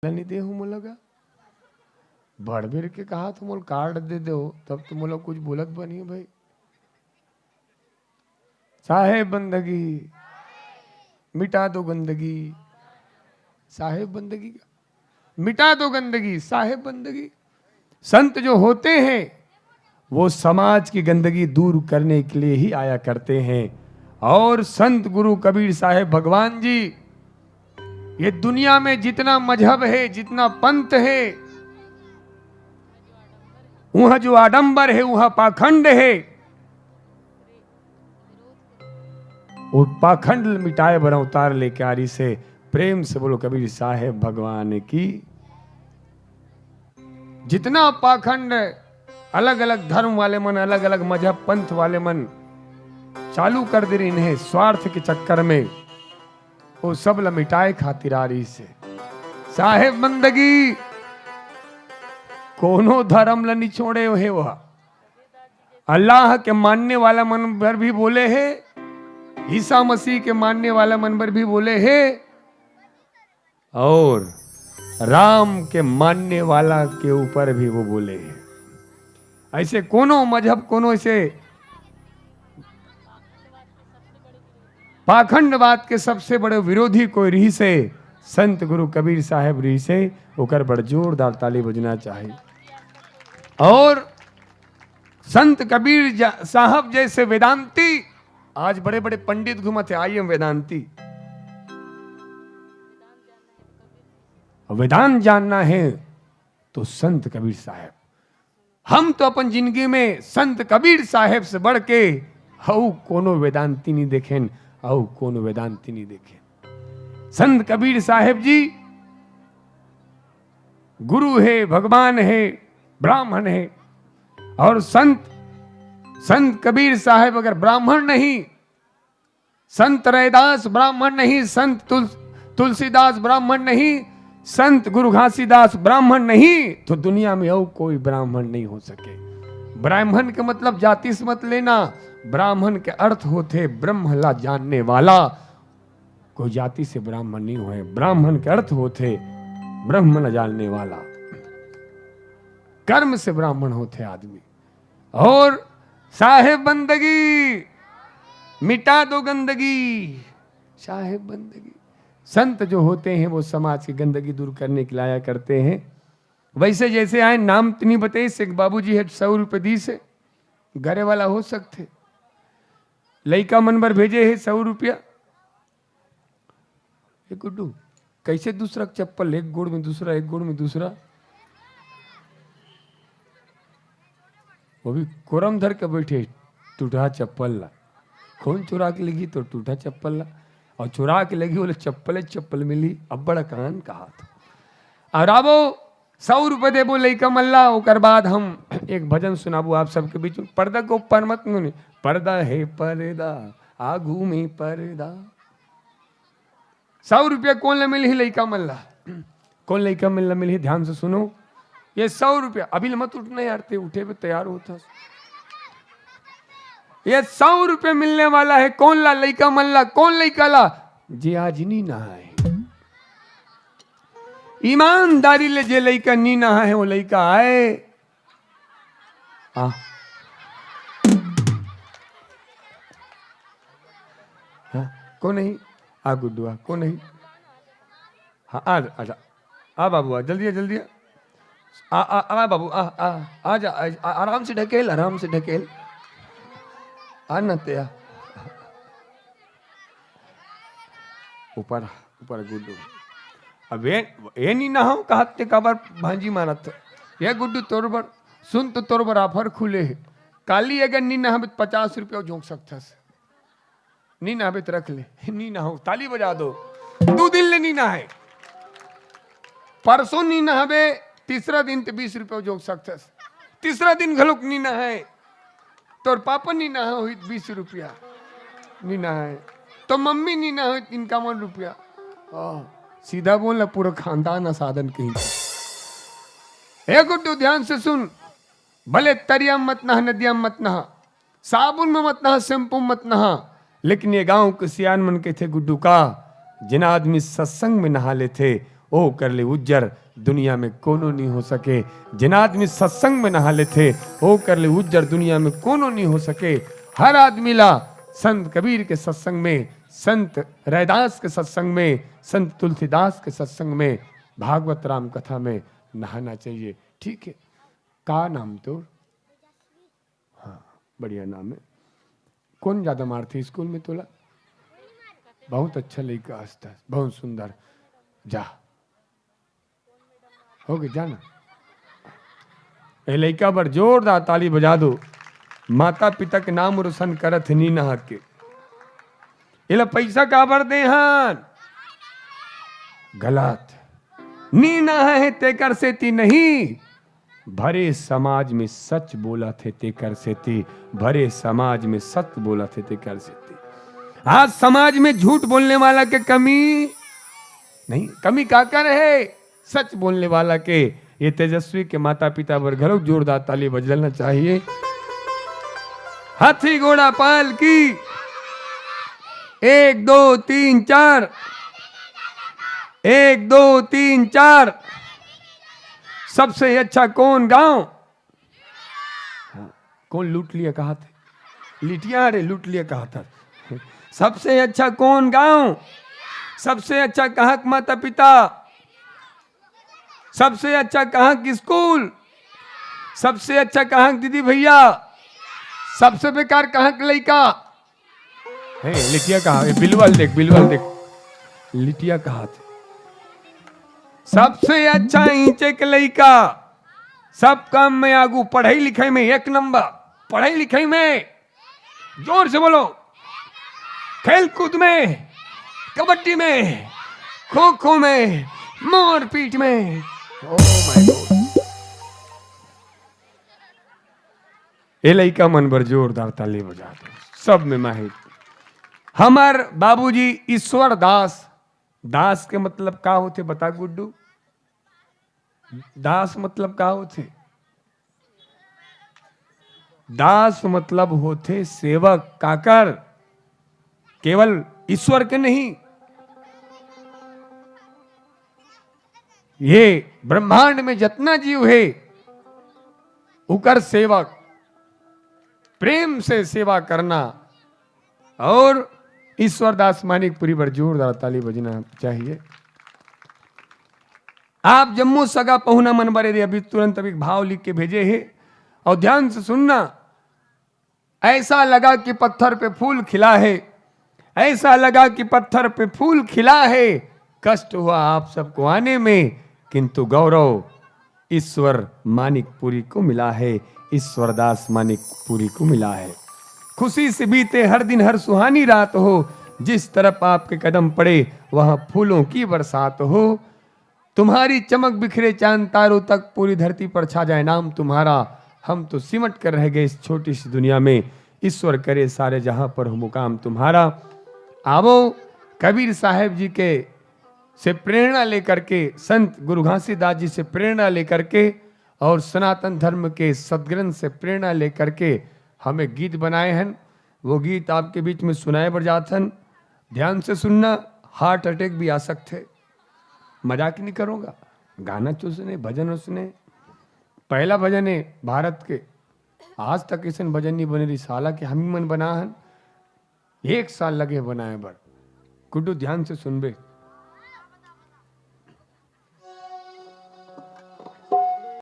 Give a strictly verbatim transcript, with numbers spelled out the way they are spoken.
नहीं दे हूँ मोला गा। बड़ बेर के कहा तो मोला कार्ड दे दो, तब तो मोला कुछ बोलत बनी भाई। साहेब बंदगी, मिटा दो गंदगी। साहेब बंदगी का, मिटा दो गंदगी, साहेब बंदगी। संत जो होते हैं, वो समाज की गंदगी दूर करने के लिए ही आया करते हैं। और संत गुरु कबीर साहेब भगवान जी, ये दुनिया में जितना मजहब है, जितना पंथ है, वह जो आडंबर है, वह पाखंड है, वो पाखंड मिटाए बर अवतार लेके आ रहिसे। प्रेम से बोलो कबीर साहेब भगवान की। जितना पाखंड, अलग-अलग धर्म वाले मन, अलग-अलग मजहब पंथ वाले मन चालू कर दे रहिन हे स्वार्थ के चक्कर में, वो सब ल मिटाए खातिर आ रहिसे। साहेब बंदगी कोनो धर्म ल नि छोड़े हे। वह अल्लाह के मानने वाला मन बर भी बोले हे, ईसा मसीह के मानने वाला मन बर भी बोले हे, और राम के मानने वाला के ऊपर भी वो बोले हे। ऐसे कोनो मजहब, कोनो ऐसे पाखंडवाद के सबसे बड़े विरोधी कोई रहिसे, संत गुरु कबीर साहेब रहिसे, ओकर बड़ जोरदार ताली बजना चाही। और संत कबीर जा-, साहब जैसे वेदांती, आज बड़े-बड़े पंडित घूमत हे, "I am वेदांती।" वेदांत जानना है तो संत कबीर साहेब। हम तो अपन जिंदगी में संत कबीर साहेब से बढ़ के अउ कोनो वेदांती नहीं देखेन, अउ कोनो वेदांती नहीं देखेन। संत कबीर साहेब जी गुरु है, भगवान है, ब्राह्मण है। और संत, संत कबीर साहेब अगर ब्राह्मण नहीं, संत रैदास ब्राह्मण नहीं, संत तुल-, तुलसीदास ब्राह्मण नहीं, संत गुरु घासीदास ब्राह्मण नहीं, तो दुनिया में और कोई ब्राह्मण नहीं हो सके। ब्राह्मण के मतलब जाति से मत लेना, ब्राह्मण के अर्थ होथे ब्रह्म ला जानने वाला। कोई जाति से ब्राह्मण नहीं होय, ब्राह्मण के अर्थ होथे ब्रह्म ला जानने वाला। कर्म से ब्राह्मण होथे आदमी। और साहेब बंदगी, मिटा दो गंदगी। साहेब बंदगी, संत जो होते हैं वो समाज की गंदगी दूर करने के लिए आया करते हैं। वैसे जैसे आए, नाम तो नहीं बताइस, एक बाबूजी हे, सौ रुपये दीस हे, घरे वाला हो सकथे, लइका मन बर भेजे हे सौ रुपया। ए गुड्डू, कैसे दूसरा के चप्पल, एक गोड़ में दूसरा, एक गोड़ में दूसरा, वो भी कोरम धर के बैठे, टूटा चप्पल ला। कौन चुरा के लेगी तो टूटा चप्पल ला, और चुरा के लेगी बोले चप्पले चप्पल मिली, अब बड़ा कान कहा था। और आबो, सौ रुपये देबो लइका मन ला, ओकर बाद हम एक भजन सुनाबो आप सबके बीच में। पर्दा के ऊपर मत नुनी, पर्दा हे पर्दा, आगू में पर्दा। सौ रुपया कौन ला मिलही लइका मन ला? कौन लइका मन ला मिलही? ध्यान से सुनो, ये सौ रुपया, अभी ले मत उठना यार, ते उठे पे तैयार होता। ये सौ रुपया मिलने वाला है कौन ला, लइका मन ला, कौन लइका ला? जे आज नी नहाए। ईमानदारी ले जे लइका नी नहाए, वो लइका आए। आ। हाँ, कौन नहीं? आ गुड्डू, आ, कौन नहीं? हाँ, आ, आ, आ, आ बाबू, आ, जल्दी आ, जल्दी आ। आ, आ, आ बाबू, आ, आ, आ जा, आ, आ, आराम से ढकेल, आराम से ढकेल। आ ना ते आ। ऊपर, ऊपर गुड्डू। अब ए, ए नी नहाओ, कहत ते काबर भांजी मारत? ये गुड्डू तोर बर, सुन तो तोर बर offer खुले हे। काली अगर नी नहाबे त पचास रुपया झोंक सकथस। नी नहाबे त रख ले, नी नहाओ, ताली बजा दो। दू दिन ले नी नहाए। परसों नी नहाबे, तीसरा दिन ते बीस रुपया झोंक सकथस। तीसरा दिन घलोक नी नहाए, तोर पापा नी नहा होही त बीस रुपया नी नहाए, तो मम्मी नी नहा होही त इनकावन रुपया। आह, सीधा बोल ना, पूरा खानदान असाधन कहीं। ए गुड्डू, ध्यान से सुन, भले तरिया में मत नहा, नदिया में मत नहा, साबुन में मत नहा, shampoo में मत नहा, लेकिन ये गांव के सियान मन कहिथे गुड्डू का, जेन आदमी सत्संग में नहा लेथे, ओ कर ले उज्जर दुनिया में कोनो नहीं हो सके। जिन आदमी सत्संग में नहा लेथे, ओ कर ले उज्जर दुनिया में कोनो नहीं हो सके। हर आदमी ला संत कबीर के सत्संग में, संत रैदास के सत्संग में, संत तुलसीदास के सत्संग में, भागवत राम कथा में नहाना चाहिए। ठीक है, का नाम तोर? हाँ, बढ़िया नाम है। कौन ज्यादा मारथे स्कूल में तोला? बहुत अच्छा लइका हस त, बहुत सुंदर। जा, हो गे, जाना। ए लइका बर जोरदार ताली बजा दो। माता पिता के नाम रोशन करत हे नी नहा के। एला पैसा काबर दे हन? गलत। नी नहा हे तेकर सेती नहीं, भरे समाज में सच बोलत हे तेकर सेती, भरे समाज में सच बोलत हे तेकर सेती। आज समाज में झूठ बोलने वाला के कमी नहीं, कमी काकर हे? सच बोलने वाला के। ये तेजस्वी के माता पिता बर घलो जोरदार ताली बजलना चाहिए। हाथी घोड़ा पाल की एक, दो, तीन, चार। एक, दो, तीन, चार। सबसे अच्छा कौन गांव? हाँ, कौन लूट लिया कहा थे? लिटिया रे, लूट लिया कहा था। सबसे अच्छा कौन गांव? सबसे अच्छा कहाँ के माता पिता? सबसे अच्छा कहाँ के स्कूल? सबसे अच्छा कहाँ के दीदी भैया? सबसे बेकार कहाँ के लइका? हे, लिटिया कहा, ए, बिलवल देख, बिलवल देख। लिटिया कहा थे। सबसे अच्छा ईंचे के लइका, सब काम में आगू, पढ़ाई लिखाई में एक नंबर, पढ़ाई लिखाई में, जोर से बोलो, खेल कूद में, कबड्डी में, खो खो में, मारपीट में। Oh my God। ए लइका मन बर जोरदार ताली बजा दो, सब में माहिर। हमर बाबूजी ईश्वर दास, दास के मतलब का होथे बता गुड्डू? दास मतलब का होथे? दास मतलब होथे सेवक। काकर? केवल ईश्वर के नहीं, ये ब्रह्मांड में जतना जीव हे, उकर सेवक, प्रेम से सेवा करना। और ईश्वरदास मानिकपुरी बर जोरदार ताली बजना चाहिए। आप जम्मो सगा पहुना मन बरे दे, अभी तुरंत अभी भाव लिख के भेजे हे और ध्यान से सुनना। ऐसा लगा कि पत्थर पे फूल खिला है, ऐसा लगा कि पत्थर पे फूल खिला है। कष्ट हुआ आप सबको आने में, किंतु गौरव ईश्वर मानिकपुरी को मिला है, ईश्वरदास मानिकपुरी को मिला है। खुशी से बीते हर दिन, हर सुहानी रात हो, जिस तरफ आपके कदम पड़े, वहाँ फूलों की बरसात हो। तुम्हारी चमक बिखरे चांद तारों तक, पूरी धरती पर छा जाए नाम तुम्हारा। हम तो सिमट कर रह गए इस छोटी सी दुनिया में, ईश्वर करे सारे जहाँ पर हो मुकाम तुम्हारा। आवो, कबीर साहेब जी के से प्रेरणा लेकर के, संत गुरु घासीदास जी से प्रेरणा लेकर के और सनातन धर्म के सदग्रंथ से प्रेरणा लेकर के हम एक गीत बनाए हैं। वो गीत आपके बीच में सुनाए बर जात हन। ध्यान से सुनना, हार्ट अटैक भी आ सकथे। मजाक नहीं करूँगा। गाना तो सुने, भजन सुने। पहला भजन है भारत के, आज तक अइसन भजन नहीं बने रही साला के हम ही मन बना हन। एक साल लगे बनाए बर। गुड्डू, ध्यान से सुनबे।